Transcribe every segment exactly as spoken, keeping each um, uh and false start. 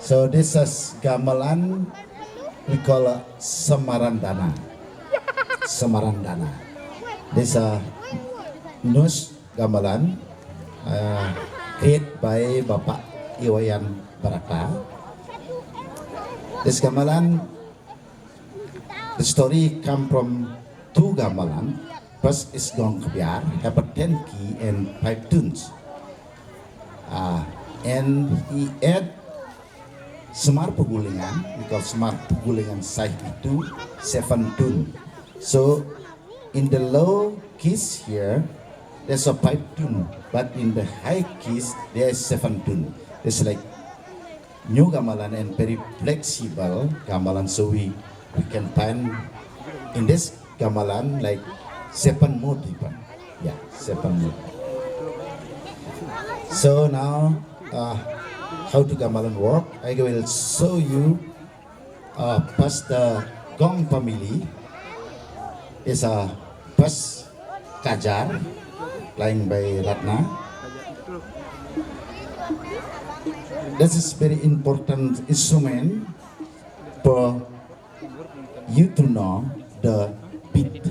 So this is gamelan, we call it Semarandana. Semarandana. This is Nus gamelan, uh, create by Bapak Iwayan Barata. This gamelan, the story come from two gamelan. First is Gong Kebyar, have a ten key and five tunes. Uh, and he add Semar Pegulingan, because Semar Pegulingan side itu seven tune. So in the low keys here, there's a five tune, but in the high keys, there's seven tune. It's like new gamelan and very flexible gamelan. So we, we can find in this gamelan like seven mode even. Yeah, seven mode. So now, uh, how to gamelan work? I will show you, uh, first the Gong family is a first Kajar, playing by Ratna. This is very important instrument for you to know the beat.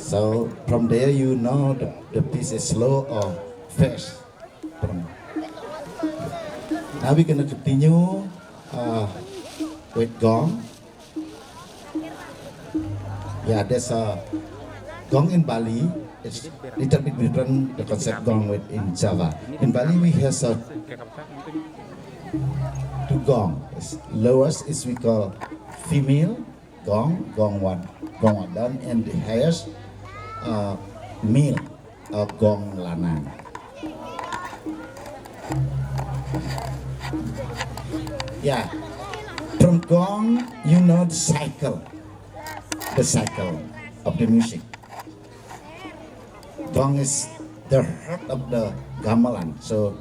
So from there you know the, the piece is slow or fast. From now we're gonna continue uh, with gong. Yeah, there's a gong in Bali. It's little bit different the concept gong with in Java. In Bali we have a two gong. It's lowest is we call female gong, gong one, gong one down, and the highest uh, male uh, gong lanang. Yeah, from gong you know the cycle, the cycle of the music. Gong is the heart of the gamelan. So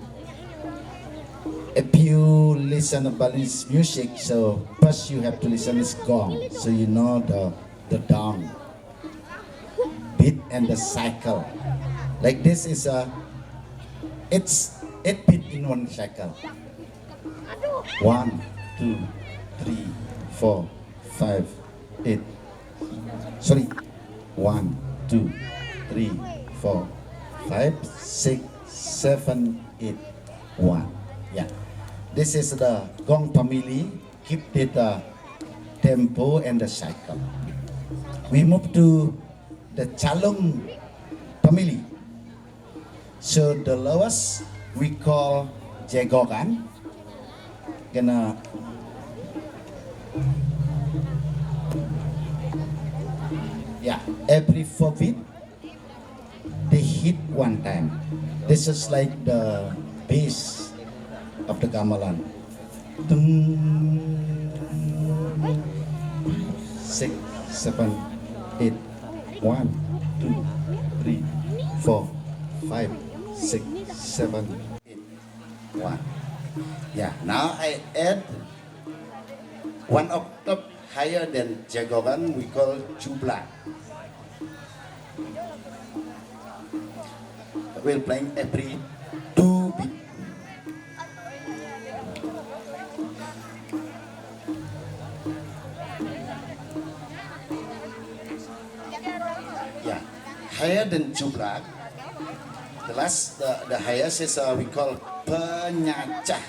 if you listen to Balinese music, so first you have to listen is gong, so you know the the dong beat and the cycle. Like this is a it's eight beat in one cycle. One, two, three, four, five, eight. Sorry. One, two, three, four, five, six, seven, eight, one. Yeah. This is the gong family. Keep the uh, tempo and the cycle. We move to the chalung family. So the lowest we call jegogan. Gonna yeah, every four beat they hit one time. This is like the bass of the gamelan. Tung, six, seven, eight. One, two, three, four, five, six, seven, eight. One. Yeah, now I add one octave higher than jegogan, we call jubla. We're playing every two beat. Yeah, higher than jubla. The last, the, the highest is uh, we call penyacah.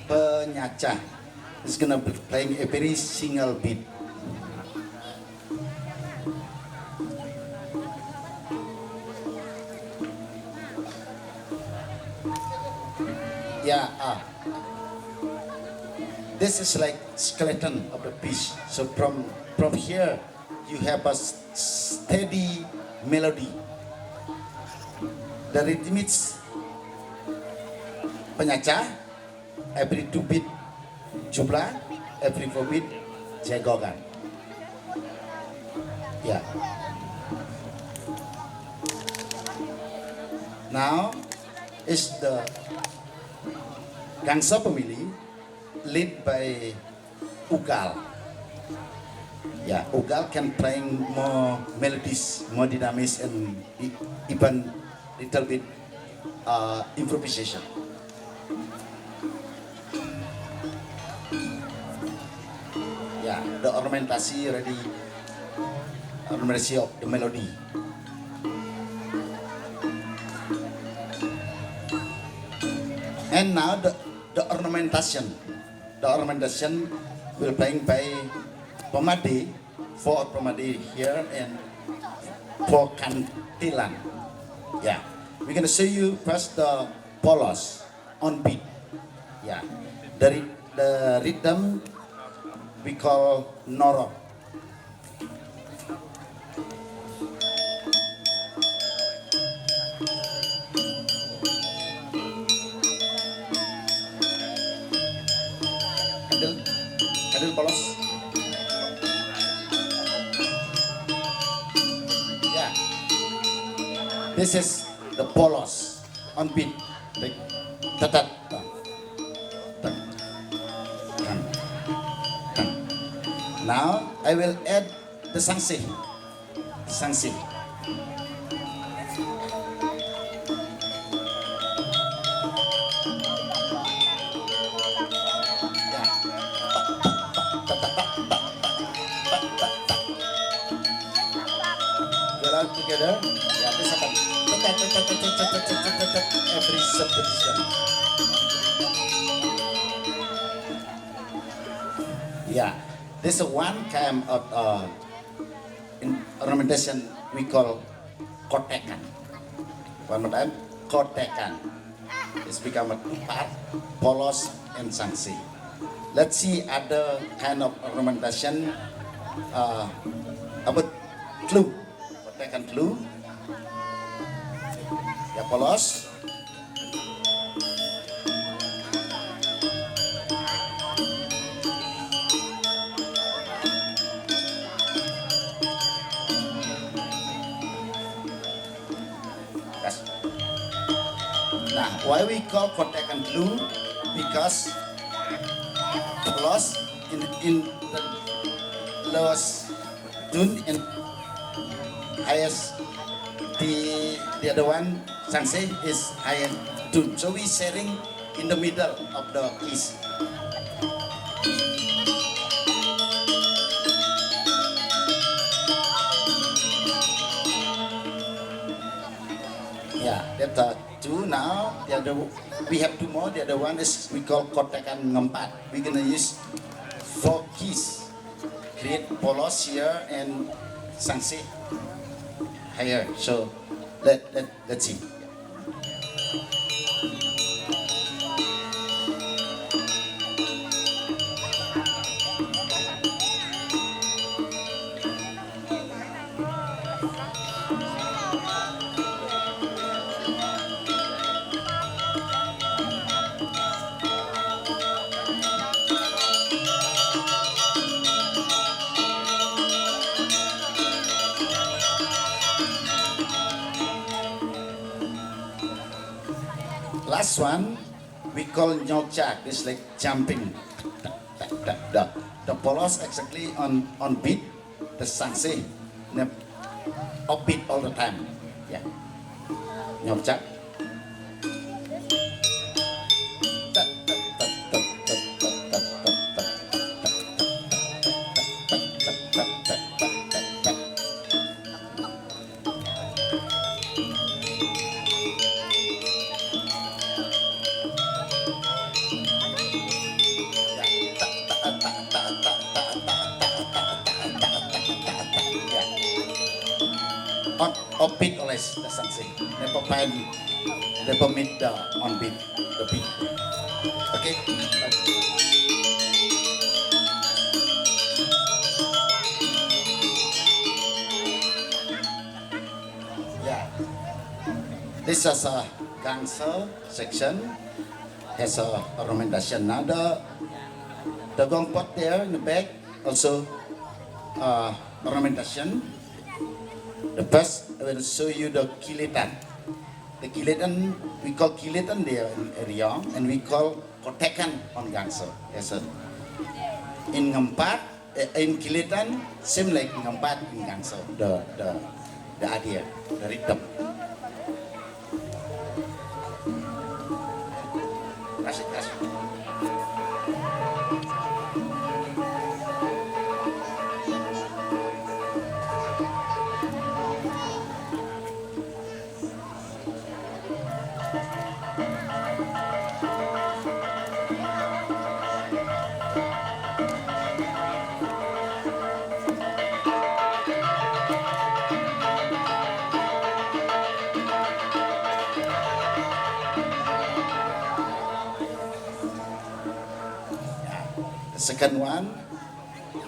Penyacah. It's gonna be playing a very single beat. Yeah, ah. This is like skeleton of the piece. So from from here, you have a steady melody. The rhythm is penyacah, every two beat jubla, every four beat jegogan. Yeah. Now is the Gangsa family led by Ugal. Yeah, Ugal can playing more melodies, more dynamics, and even little bit uh, improvisation. Yeah, the ornamentasi already, ornamentasi of the melody. And now the, the ornamentation. The ornamentation will playing by pemade, four pemade here and four kantilan. Yeah, we're gonna show you first the polos on beat. Yeah, the the rhythm we call norok. Kadil, kadil polos. Yeah. This is the polos on beat. Like, tatat. Now I will add the sangsi. Sangsi. Every subdivision. Yeah, this is one kind of uh, in ornamentation we call kotekan. One more time, kotekan. It's become a two part, polos and sangse. Let's see other kind of ornamentation. Uh, about clue. Kotekan clue. Ya, polos. Yes. Nah, why we call kotekan clue? Because polos in, in the lowest tune and highest, the the other one, sangse, is higher tune. So we sharing in the middle of the keys. Yeah, that's uh, two now. The other, we have two more. The other one is we call kotekan ngempat. We're gonna use four keys. Create polos here and sangse higher. So let let let's see. Last one, we call nyokchak. It's like jumping. The, the polos exactly on, on beat. The sangse, nep, upbeat all the time. Yeah. Nyokchak. On, on beat always, the sangse. Never find, never meet the on beat, the beat. Okay. Yeah. This is a gangster section. Has a ornamentation. Now the, the gongpot there in the back also uh, ornamentation. The first, I will show you the kilitan. The kilitan, we call kilitan there in Rayong, and we call kotekan on gangster. Yes, sir. In ngempat, eh, in kilitan, same like ngempat in gangster. The, the, the idea, the rhythm. Asik, asik. The second one,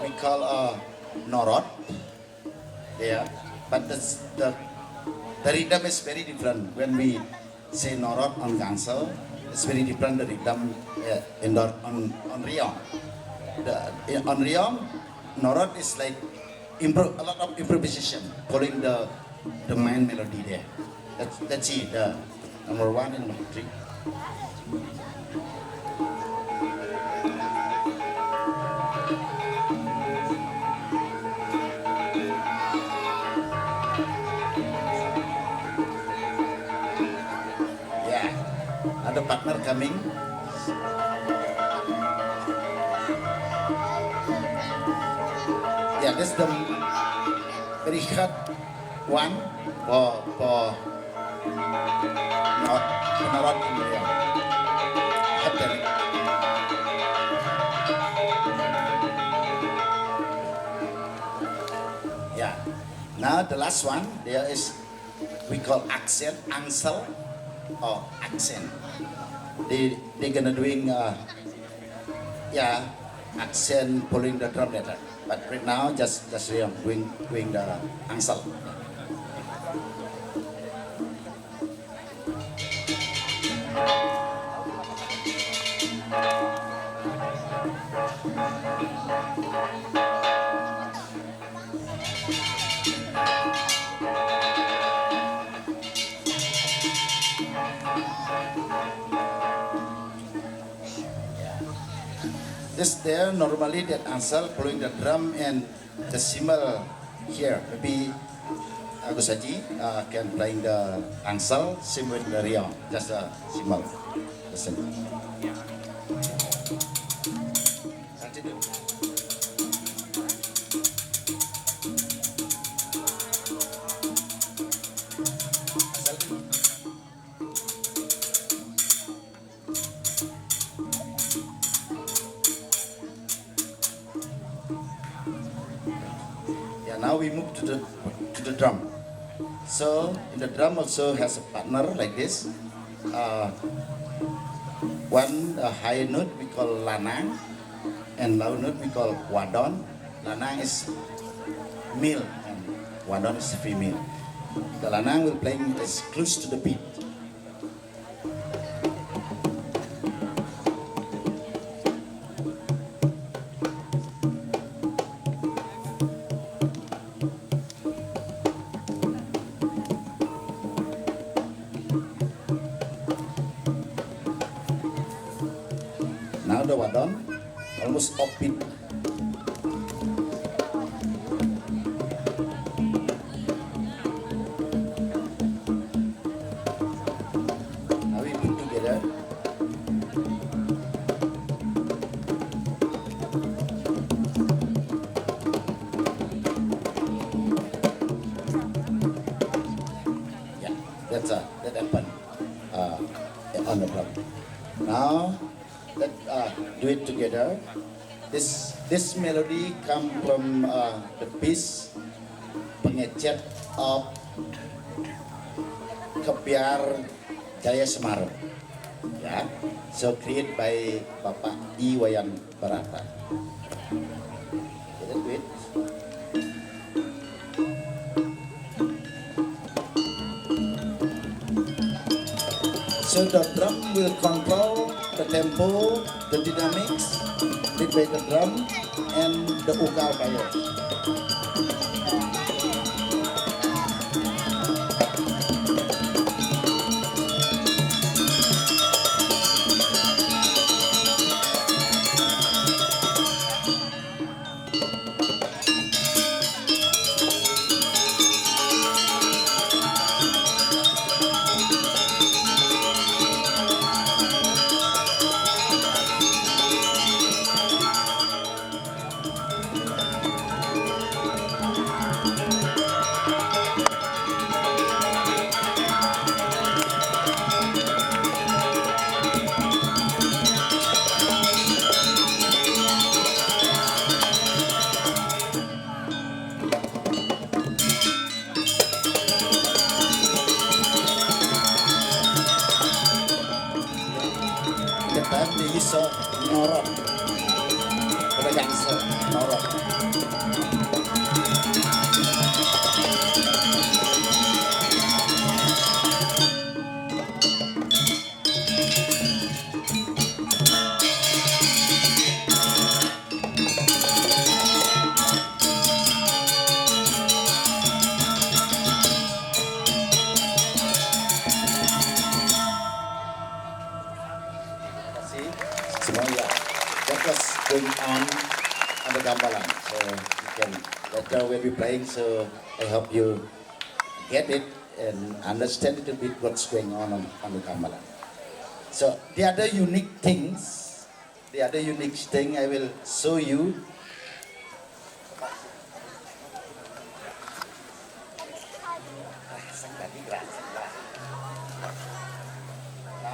we call a norot. Yeah, but the, the, the rhythm is very different. When we say norot on gangster, it's very different the rhythm uh, in the, on, on Rayong. The, on Rayong, norot is like improv, a lot of improvisation, following the, the main melody there. Let's, let's see the number one and number three. Yeah, other partner coming. Yeah, that's the very hard one for for No, penawat ini ya. Hati. Yeah. Now the last one, there is, we call accent, angsel, or accent. They they gonna doing, uh, yeah, accent, pulling the drum later. But right now, just just doing doing the angsel. This there normally that angsel pulling the drum and the cymbal here. Maybe Agus Haji, uh, can playing the angsel, same with the riong, just a cymbal. The same. Yeah, now we move to the to the drum. So in the drum also has a partner like this. Uh, one, uh, high note we call lanang, and low note we call wadon. Lanang is male and wadon is female. The lanang will playing as close to the beat. Now the wadon almost off beat. Now we put together. Yeah, that's a that happened, uh, on the drum. Now let, uh, do it together. This this melody come from, uh, the piece Pengecet of Kebyar Jaya Semarang. Yeah. So create by Bapak I Wayan Barata. Jadi, wait. So the drum will control the tempo, the dynamics, lead by the drum and the ukal kayo. Kita di iso norok. Pada gangsa norok. Terima kasih semuanya. What was going on on the gamelan? So you can later we'll be playing. So I hope you get it and understand a little bit what's going on on, on the gamelan. So the other unique things, the other unique thing I will show you.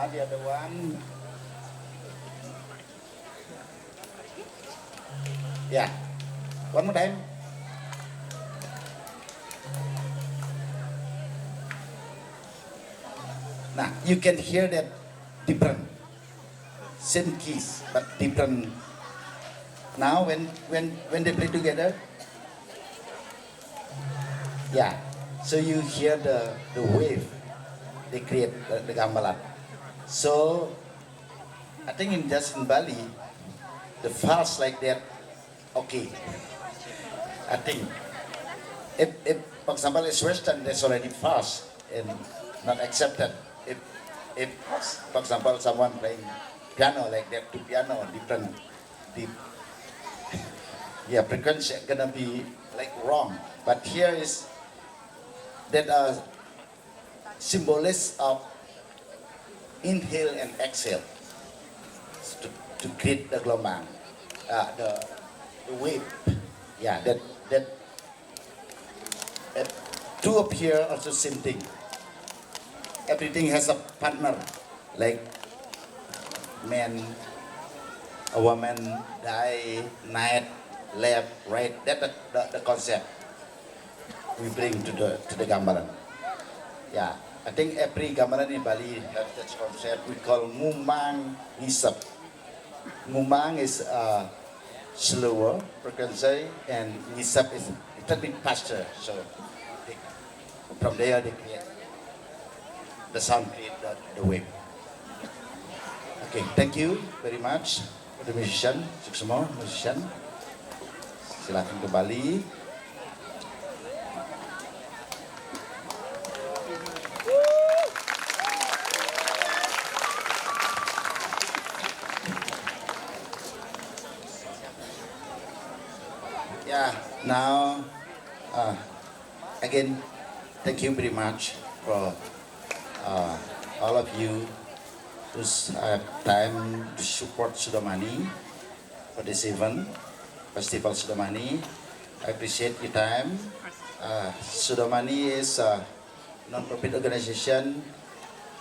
The other one. Yeah. One more time. Now, you can hear that different. Same keys, but different. Now, when, when, when they play together, yeah. So you hear the, the wave they create, the, the gamelan. So I think in just in Bali, the fals like that, okay. I think if, if for example it's Western, that's already fals and not accepted. If, if for example someone playing piano like that to piano, different, the, yeah, frequency gonna be like wrong. But here is that uh, symbols of inhale and exhale to, to create the gelombang, uh, the, the wave. Yeah, that, that, that two of here also same thing. Everything has a partner, like man, a woman, day, night, left, right. That the, the, the concept we bring to the, to the gamelan. Yeah, I think every gamelan in Bali have that concept we call ngumang ngisep. Ngumang is uh, slower frequency and ngisep is a little bit faster. So they, from there they create the sound, create the, the wave. Okay, thank you very much for the musician, Suksma musician. Silakan kembali. Yeah, now uh, again, thank you very much for uh, all of you who's have time to support Sudomani for this event, Festival Sudomani. I appreciate your time. Uh, Sudomani is a non-profit organization.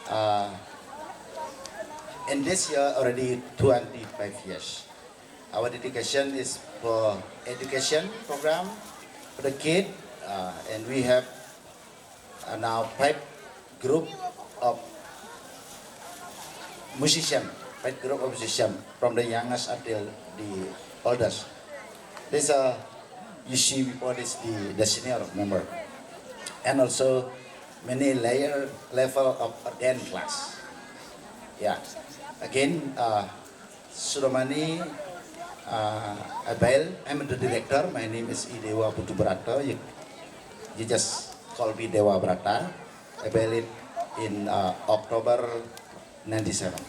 Uh, and this year already twenty-five years. Our dedication is for education program for the kid, uh, and we have uh, now five group of musician, five group of musician from the youngest until the oldest. This uh, you see before this the, the senior member, and also many layer level of a dance class. Yeah, again, uh, Sudomani uh, Abail. I'm the director. My name is Idewa Putu Brata. You, you just call me Dewa Brata. Abail it in uh, October ninety-seven.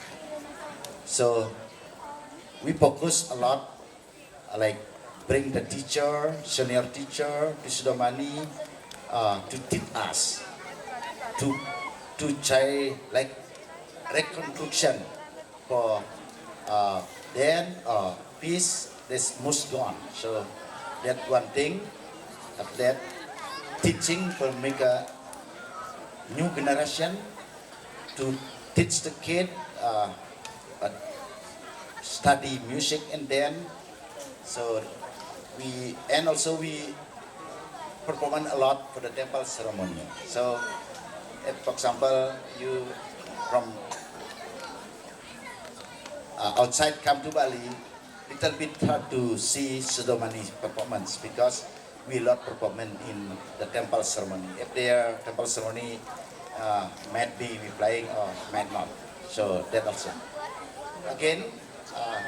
So we focus a lot, like bring the teacher, senior teacher to Sudomani uh, to teach us to to try like reconstruction for uh, then uh, peace this must go on. So that one thing, uh, that teaching will make a new generation to teach the kid uh, uh, study music and then so we and also we perform a lot for the temple ceremony. So if, for example, you from uh, outside come to Bali, little bit hard to see Sudomani performance because we lot performance in the temple ceremony. If their temple ceremony uh, might be we playing or might not. So that also. Again, uh,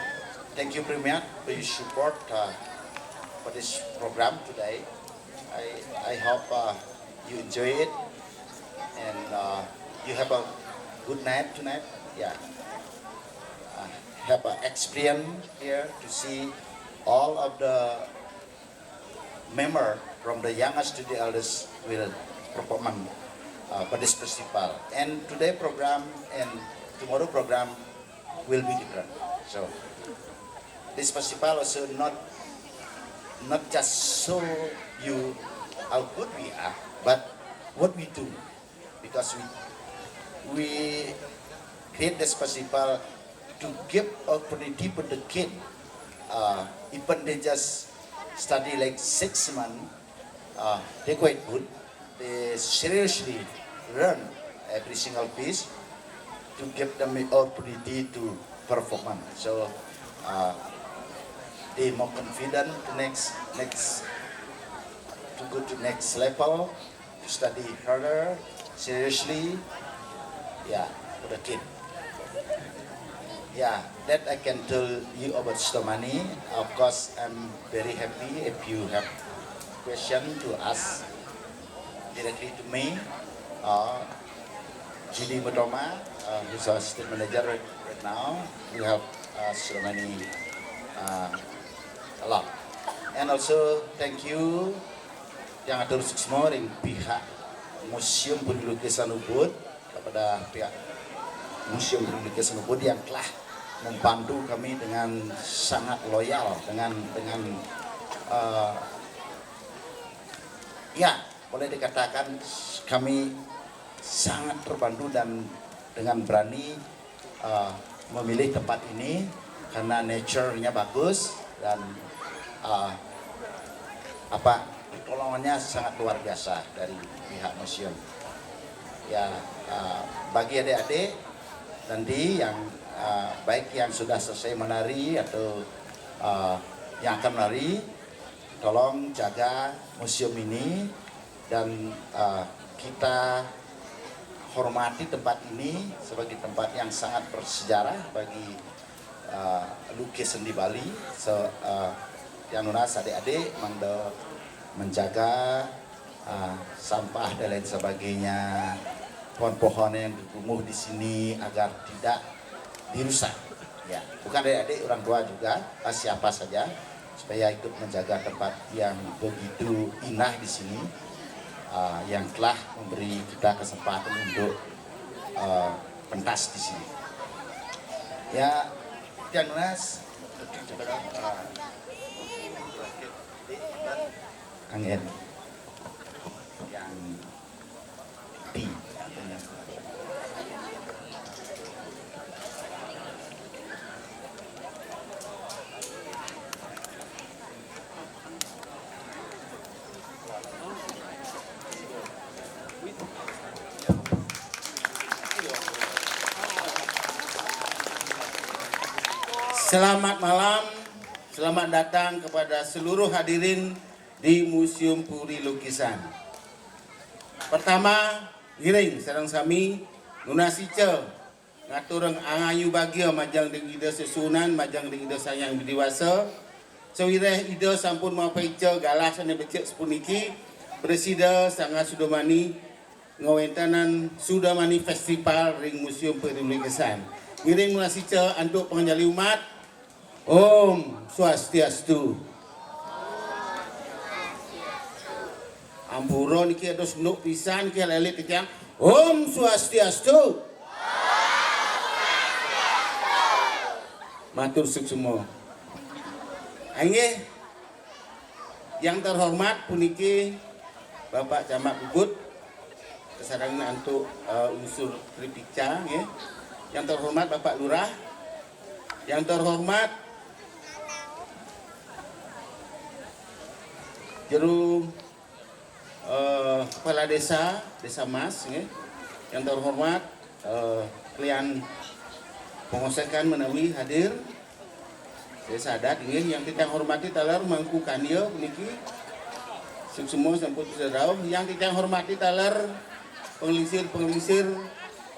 thank you, Premier, for your support uh, for this program today. I, I hope uh, you enjoy it and uh, you have a good night tonight. Yeah. Uh, have an experience here to see all of the member from the youngest to the eldest will perform uh, for this festival. And today program and tomorrow program will be different. So this festival also not not just show you how good we are, but what we do because we we did this festival to give opportunity for the kid, uh, even they just study like six months, uh, they quite good. They seriously learn every single piece to give them the opportunity to perform. So, uh, they more confident to next next to go to next level, to study harder, seriously, yeah, for the kid. Yeah, that I can tell you about Sudomani. Of course, I'm very happy if you have question to ask directly to me. Uh, Judy Mutoma, uh, who's our state manager right, right now. We have uh, Sudomani uh, a lot. And also, thank you yang atur suksma ring pihak Museum Puri Lukisan Ubud, kepada pihak Museum Puri Lukisan Ubud yang telah membantu kami dengan sangat loyal, dengan dengan uh, ya, boleh dikatakan kami sangat terbantu dan dengan berani uh, memilih tempat ini karena nature-nya bagus dan uh, apa, pertolongannya sangat luar biasa dari pihak museum. Ya, uh, bagi adik-adik nanti yang uh, baik yang sudah selesai menari atau uh, yang akan menari, tolong jaga museum ini dan uh, kita hormati tempat ini sebagai tempat yang sangat bersejarah bagi uh, lukis sendi Bali. So, uh, yang nunas adik-adik mangda menjaga uh, sampah dan lain sebagainya, pohon-pohon yang tumbuh di sini agar tidak dirusak. Ya, bukan adik-adik, orang tua juga, uh, siapa saja supaya ikut menjaga tempat yang begitu indah di sini, uh, yang telah memberi kita kesempatan untuk uh, pentas di sini. Ya, yang nunas, angin, yang di. Selamat malam, selamat datang kepada seluruh hadirin di Museum Puri Lukisan. Pertama, ngiring sareng sami nunas ica ngaturang angayu bagia majeng ring Ida Sesuunan, majeng ring Ida Sang Hyang Widhi Wasa. Sawiréh Ida sampun mapaica galah sané becik sapuniki, prasida Sanggar Sudomani ngawéntenang Sudomani Festival ring Museum Puri Lukisan. Ngiring nunas ica antuk panganjali umat. Om Swastiastu. Ampura niki ados nuk pisan niki lelit titiang. Om Swastiastu. Matur suksma. Inggih, yang terhormat puniki Bapak Camat Ubud, kasarengin antuk eh, unsur Tripikca, nggih. Yang terhormat Bapak Lurah, yang terhormat Jero eh, Kepala Desa, Desa Mas, nggih. Yang terhormat eh, kalian pengosekan menawi hadir. Desa adat, nggih, yang titiang hormati taler Mangku Kania puniki. Suksma sampun sida rauh. Yang titiang hormati taler penglingsir-penglingsir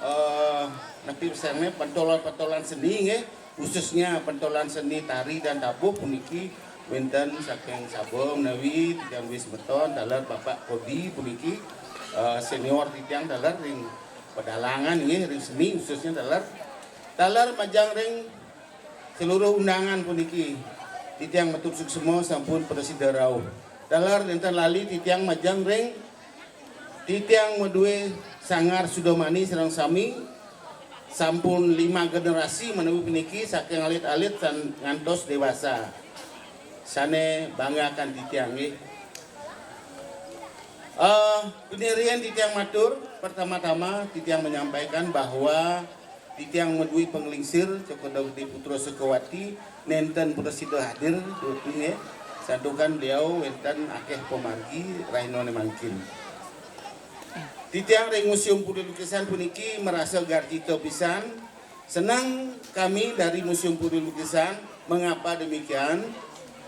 eh, nepi peserné pentolan-pentolan seni, nggih, khususnya pentolan seni tari dan tabuh puniki wénten saking Sabang menawi titiang duwé semeton taler Bapak Kodi puniki eh, senior titiang taler ring pedalangan, nggih, ring seni khususnya taler taler majeng ring seluruh undangan puniki titiang matur suksma sampun prasida rauh. Taler nénten lali titiang majeng ring titiang madué Sanggar Sudomani sareng sami sampun lima generasi menawi puniki saking alit-alit san-, ngantos dewasa. Sané banggakan titiang nggih. Eh, puniki riin titiang matur, pertama-tama titiang menyampaikan bahwa Titiang madue panglingsir, Cokor Daud Putra Sukawati, nenten prasida hadir, dutung nggih. Santukan beliau wenten akeh pamargi rahinané mangkin. Titiang ring Museum Puri Lukisan puniki marasa garjita pisan. Senang kami dari Museum Puri Lukisan. Mengapa demikian?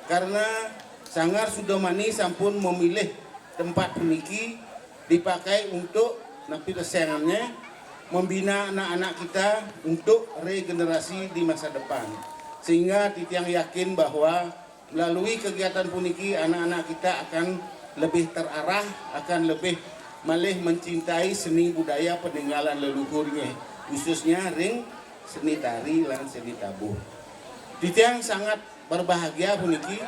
Karena Sanggar Sudamani sampun memilih tempat puniki dipakai untuk, napi pesengannya, membina anak-anak kita untuk regenerasi di masa depan. Sehingga titiang yakin bahwa melalui kegiatan puniki, anak-anak kita akan lebih terarah, akan lebih malih mencintai seni budaya peninggalan leluhurnya, khususnya ring seni tari lan seni tabuh. Titiang sangat berbahagia puniki.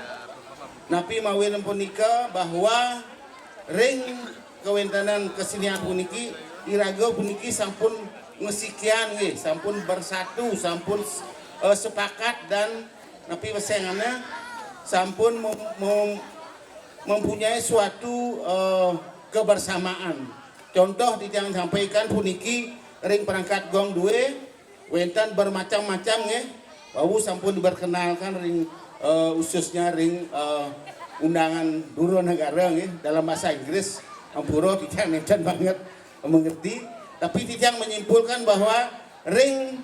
Napi mawinan punika bahwa ring kawentenan kesenian puniki, iraga puniki sampun ngesikian nggih, sampun bersatu, sampun, eh, sepakat dan napi pesengannya sampun mem- mem- mempunyai suatu, eh, kebersamaan. Contoh titiang sampaikan puniki ring perangkat gong due, wenten bermacam-macam nggih. Wau sampun diperkenalkan ring, eh, khususnya ring, eh, undangan dura negara nggih, dalam bahasa Inggris. Ampura titiang nenten banget mengerti. Tapi titiang menyimpulkan bahwa ring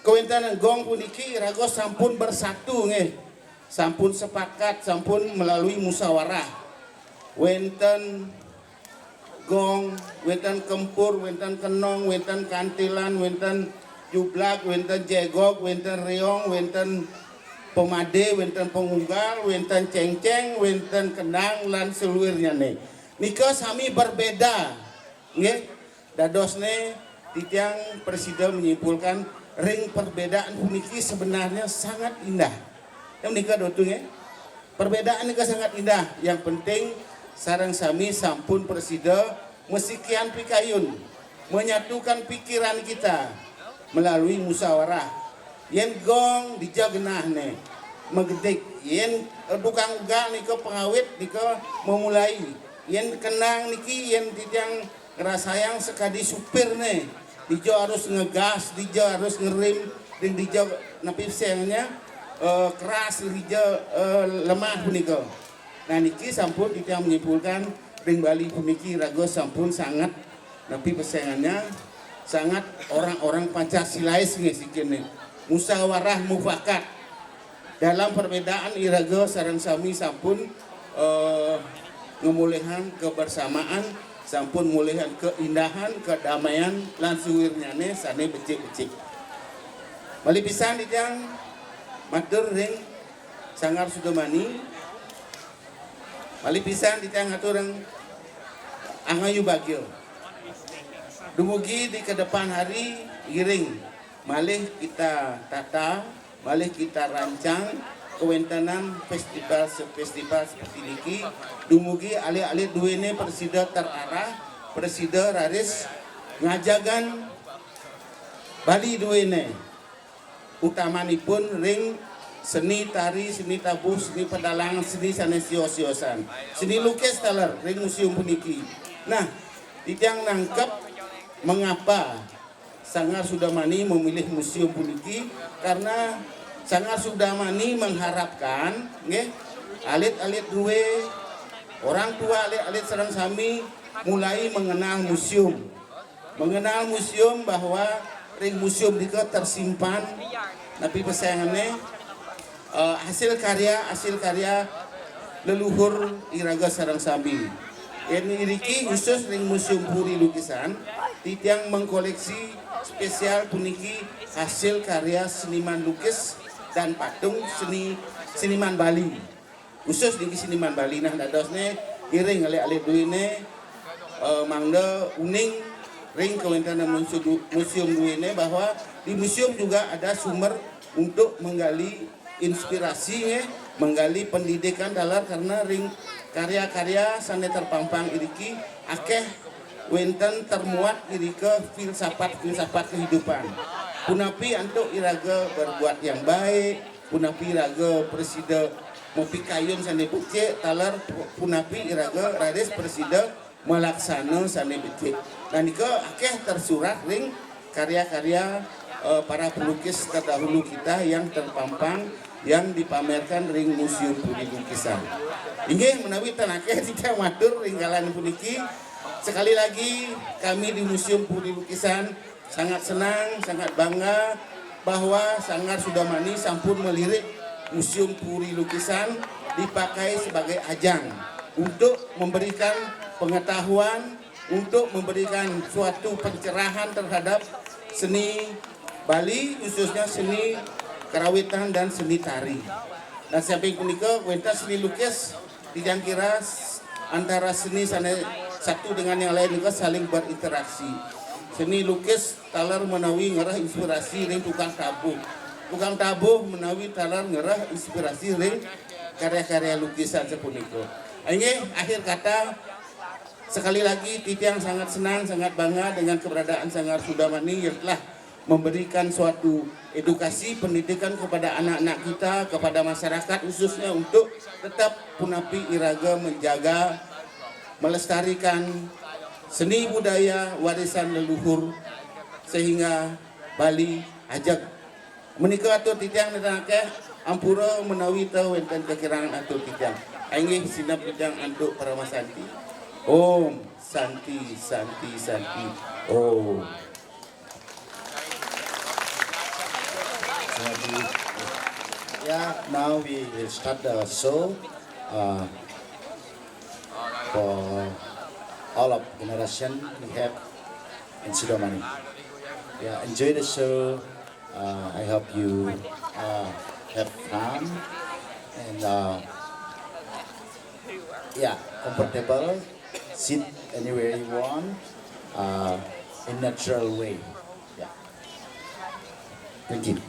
kawentenan gong puniki iraga sampun bersatu nggih. Sampun sepakat, sampun melalui musyawarah. Wenten gong, wenten kempur, wenten kenong, wenten kantilan, wenten jublak, wenten jegog, wenten reong, wenten pemade, wenten pengunggal, wenten cengceng, wenten kendang, lan saluirnyané. Nika sami berbeda, nggih. Dadosné titiang prasida menyimpulkan ring perbedaan puniki sebenarnya sangat indah. Yang nika dutung nggih. Perbedaan nika sangat indah. Yang penting sareng sami sampun prasida masikian pikayun, menyatukan pikiran kita melalui musyawarah. Yén gong dija genahné magedik, yén, eh, tukang ugal nika pengawit nika memulai. Yén kenang niki yén titiang ngrasayang sakadi supirné, dija harus ngegas, dija harus ngerem, ring dija napi pesengannya, eh, keras, dija, eh, lemah punika. Nah, niki sampun titiang menyimpulkan ring Bali puniki iraga sampun sangat napi pesengannya, sangat orang-orang Pancasilais nggih sikiné. Musyawarah mufakat. Dalam perbedaan iraga sareng sami sampun, eh, ngemulihang kebersamaan, sampun mulihang keindahan, kedamaian, lan saluirnyané sané becik-becik. Malih pisan titiang matur ring Sanggar Sudamani. Malih pisan titiang ngatur ring angayubagia. Dumugi di ke depan hari, ngiring malih kita tata, malih kita rancang kawentenan festival-festival seperti niki. Dumugi alit-alit duéné prasida terarah, prasida raris ngajagang Bali duéné, utamanipun ring seni tari, seni tabuh, seni pedalangan, seni sané sios-siosan, seni lukis taler ring museum puniki. Nah, titiang nangkep mengapa Sanggar Sudamani memilih museum puniki, karena Sanggar Sudamani mengharapkan, nggih, alit-alit dué, orang tua alit-alit sareng sami mulai mengenal museum. Mengenal museum bahwa ring museum nika tersimpan napi pesengané, eh, hasil karya, hasil karya leluhur iraga sareng sami. Yén iriki khusus ring Museum Puri Lukisan, titiang mengkoleksi spesial puniki hasil karya seniman lukis dan patung seni, seniman Bali. Khusus niki seniman Bali. Nah, dadosné ngiring alit-alit duéné, eh, mangda uning ring kawéntenan musu-, museum duéné bahwa di museum juga ada sumber untuk menggali inspirasi, nggih, menggali pendidikan taler karena ring karya-karya sané terpampang iriki akeh wénten termuat irika filsafat-filsafat kehidupan. Punapi antuk iraga berbuat yang baik, punapi iraga prasida mapikayun sané becik, taler pu-, punapi iraga raris prasida malaksana sané becik. Nah, nika akeh tersurat ring karya-karya eh, para pelukis terdahulu kita yang terpampang, yang dipamerkan ring Museum Puri Lukisan. Inggih, menawi ten akeh titiang matur ring kalayan puniki, sekali lagi kami di Museum Puri Lukisan sangat senang, sangat bangga bahwa Sanggar Sudamani sampun melirik Museum Puri Lukisan dipakai sebagai ajang untuk memberikan pengetahuan, untuk memberikan suatu pencerahan terhadap seni Bali, khususnya seni karawitan dan seni tari. Nah, samping punika wenten seni lukis, titiang kira s-, antara seni sane satu dengan yang lain juga saling berinteraksi. Seni lukis taler menawi ngereh inspirasi ring tukang tabuh. Tukang tabuh menawi taler ngereh inspirasi ring karya-karya lukisan sapunika. Inggih, akhir kata, sekali lagi titiang sangat senang, sangat bangga dengan keberadaan Sanggar Sudamani yang telah memberikan suatu edukasi pendidikan kepada anak-anak kita, kepada masyarakat khususnya untuk tetap punapi iraga menjaga, melestarikan seni budaya warisan leluhur sehingga Bali ajeg. Menika atur titiang nenten akeh, ampura menawi ta wenten kekirangan atur titiang. Inggih sineb titiang antuk paramasanti. Om Santi, Santi, Santi. Om. Santi. Yeah, now we will start the show. Uh, for all of generation we have in Sudamani. Yeah, enjoy the show. Uh, I hope you uh, have fun and uh, yeah, comfortable. Sit anywhere you want uh, in natural way. Yeah. Thank you.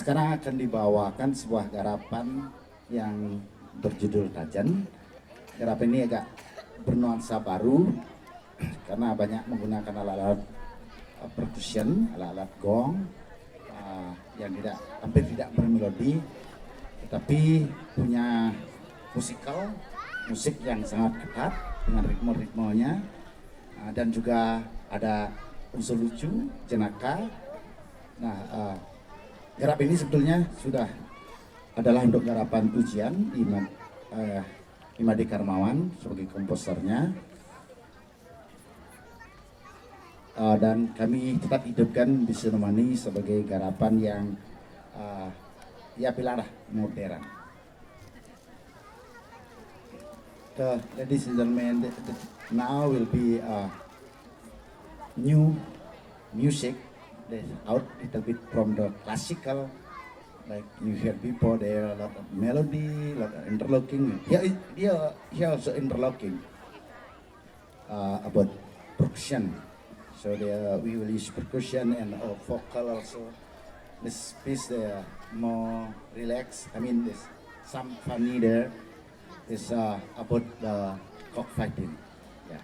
Sekarang akan dibawakan sebuah garapan yang berjudul Tajan. Garapan ini agak bernuansa baru karena banyak menggunakan alat-alat, eh, percussion, alat-alat gong, eh, yang tidak, hampir tidak bermelodi, tetapi punya musikal, musik yang sangat ketat dengan ritme-ritmenya, eh, dan juga ada unsur lucu, jenaka. Nah, eh, garap ini sebetulnya sudah adalah untuk garapan ujian di Ma-, eh, Imade Karmawan sebagai komposernya. Eh, dan kami tetap hidupkan di Sinomani sebagai garapan yang, eh, ya, pilarah modern. So, ladies and gentlemen, the, the, now will be, uh, new music that's out little bit from the classical. Like you heard before, there are a lot of melody, a lot of interlocking. Here, is- here, here also interlocking, uh, about percussion. So there we will use percussion and, uh, vocal also. This piece, uh, more relaxed. I mean, there's some funny there. It's, uh, about the cockfighting. Yeah.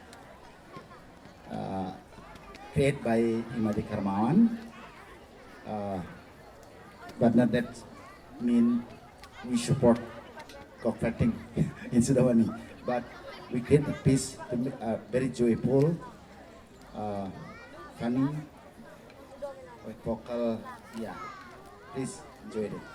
Uh, created by Imade Karmawan. Uh, but not that mean we support cockfighting in Sinomani. But we create a piece to be, uh, very joyful, uh, funny, with vocal. Yeah, please enjoy it.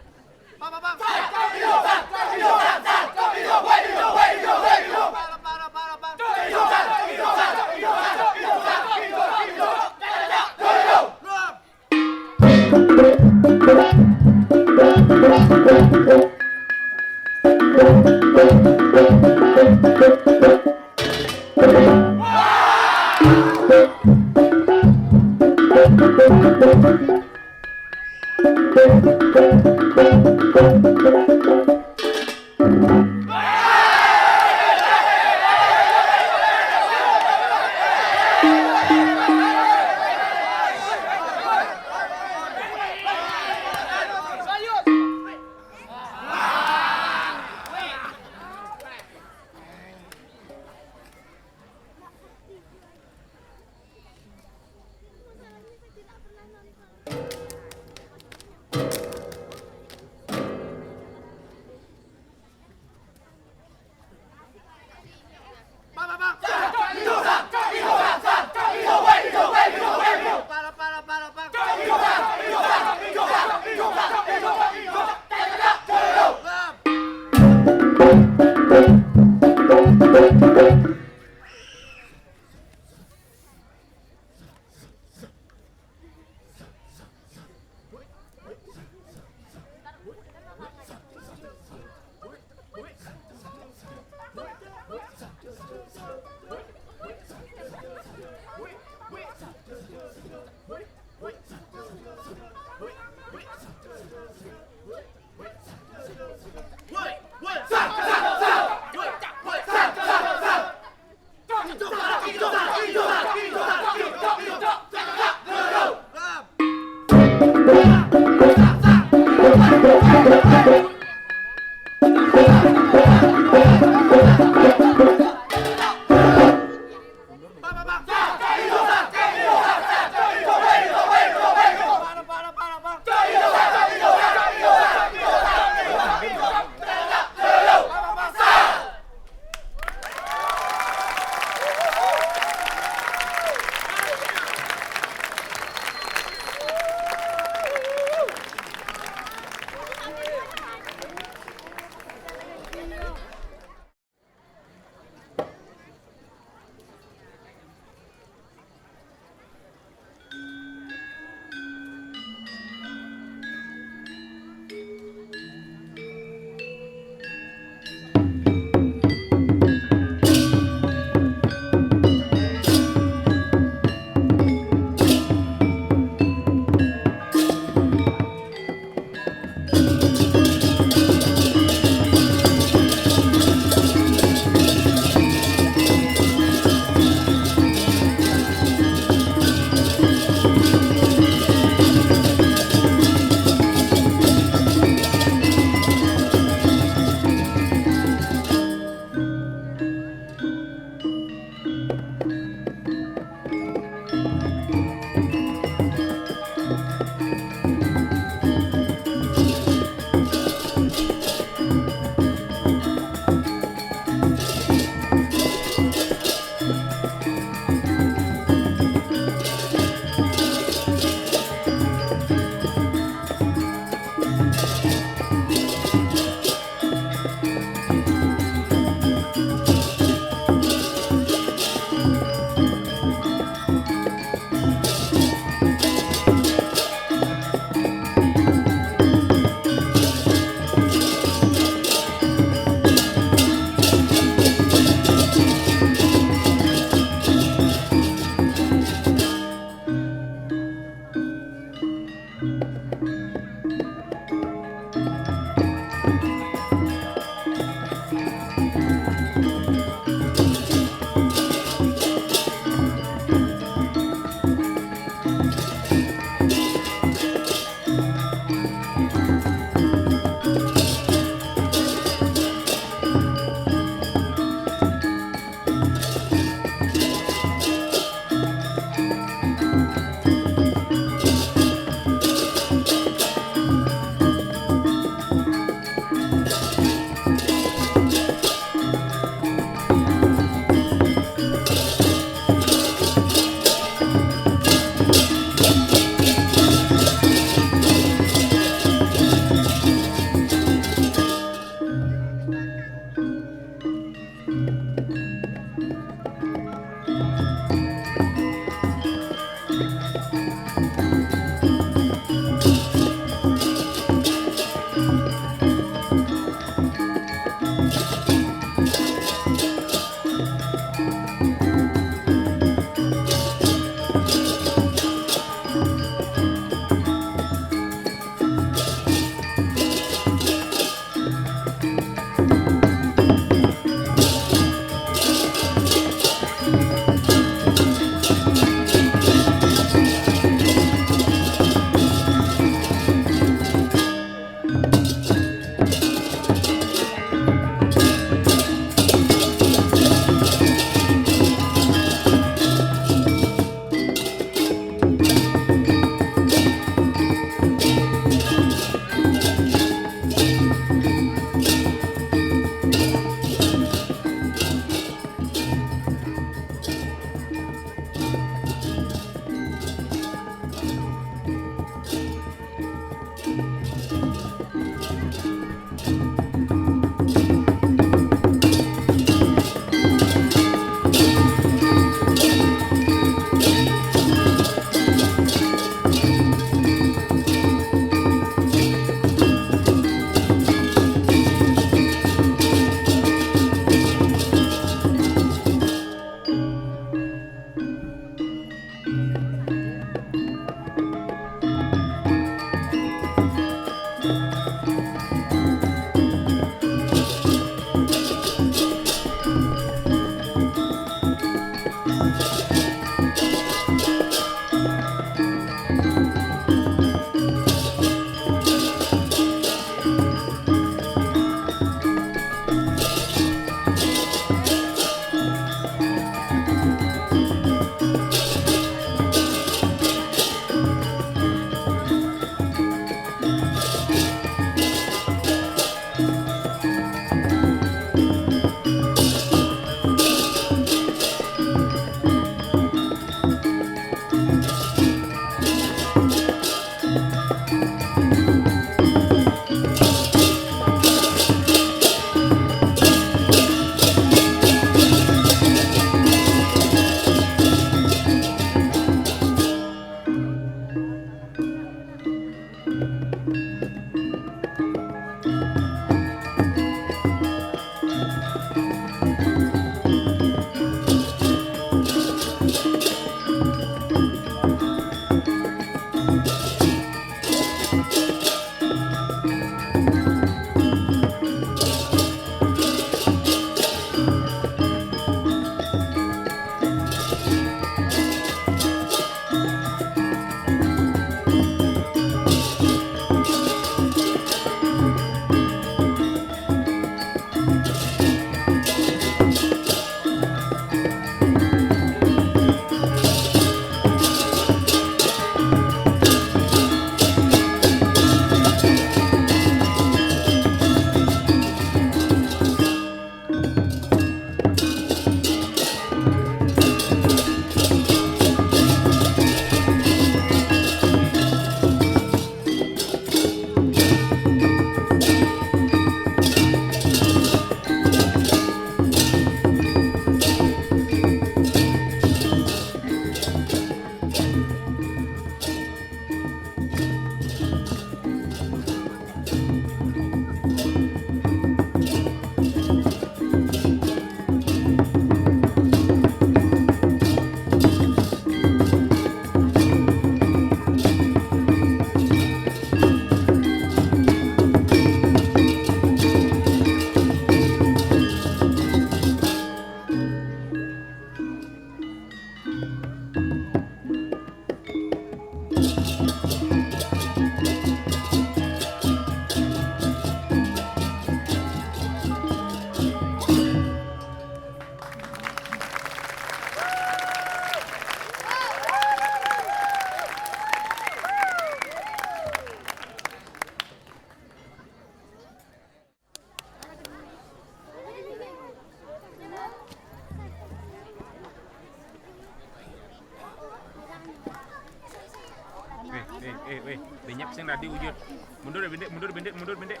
Weh, weh, weh, weh. Banyak sing tadi wujud. Mundur bendik, mundur bendik, mundur bendik.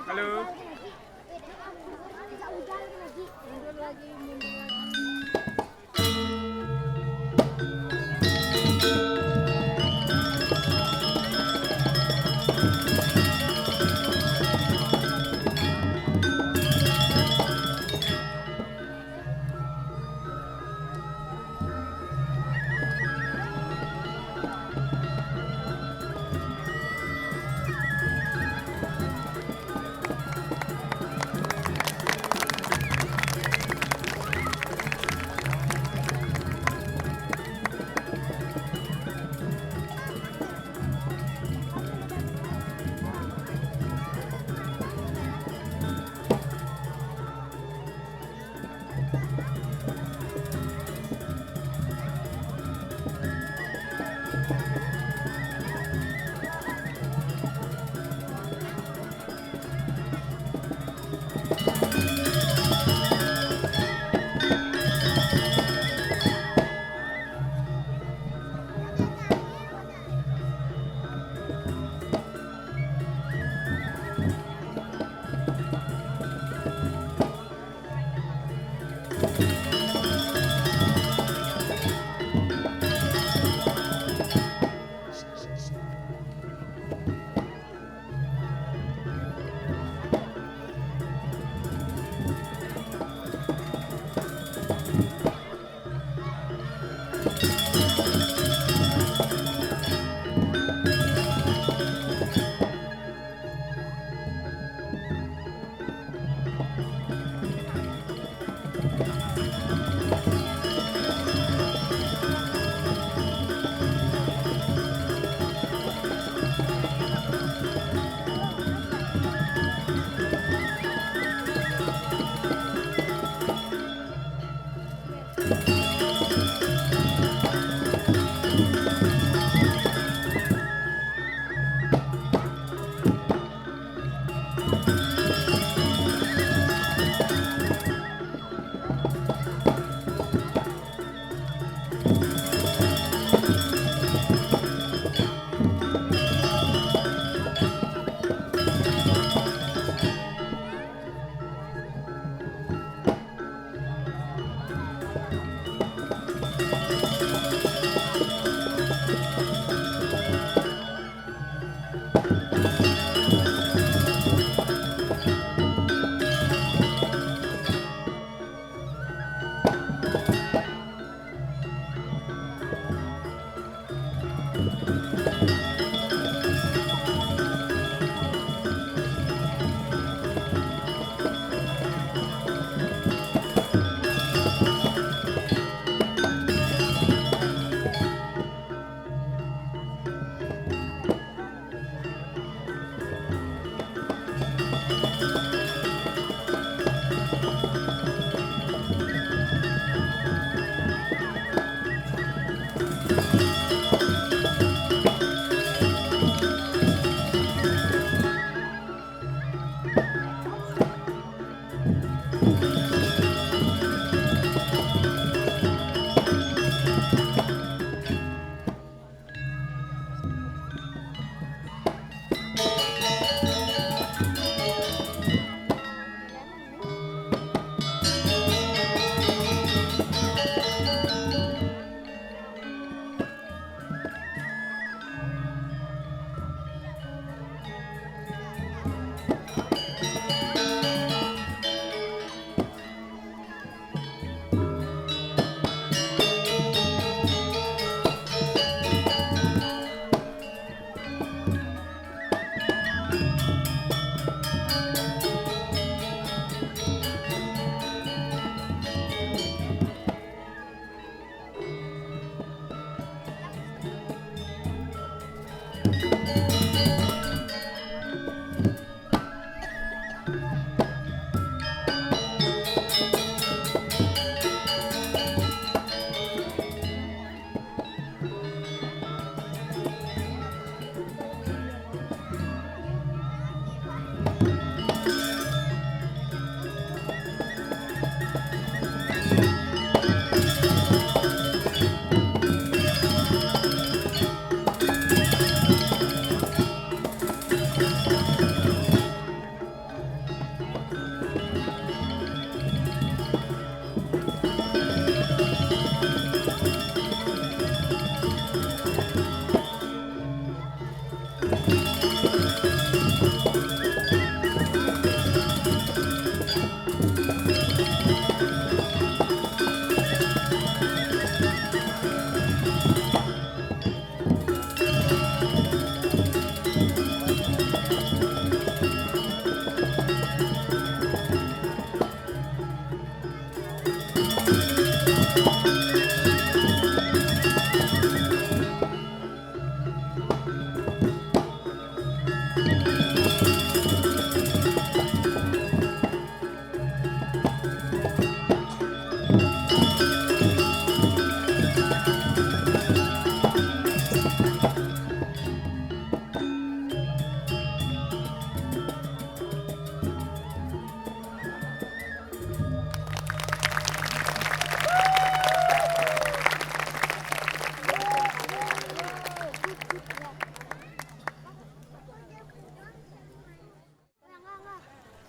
Halo.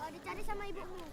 Oh, dicari sama ibumu.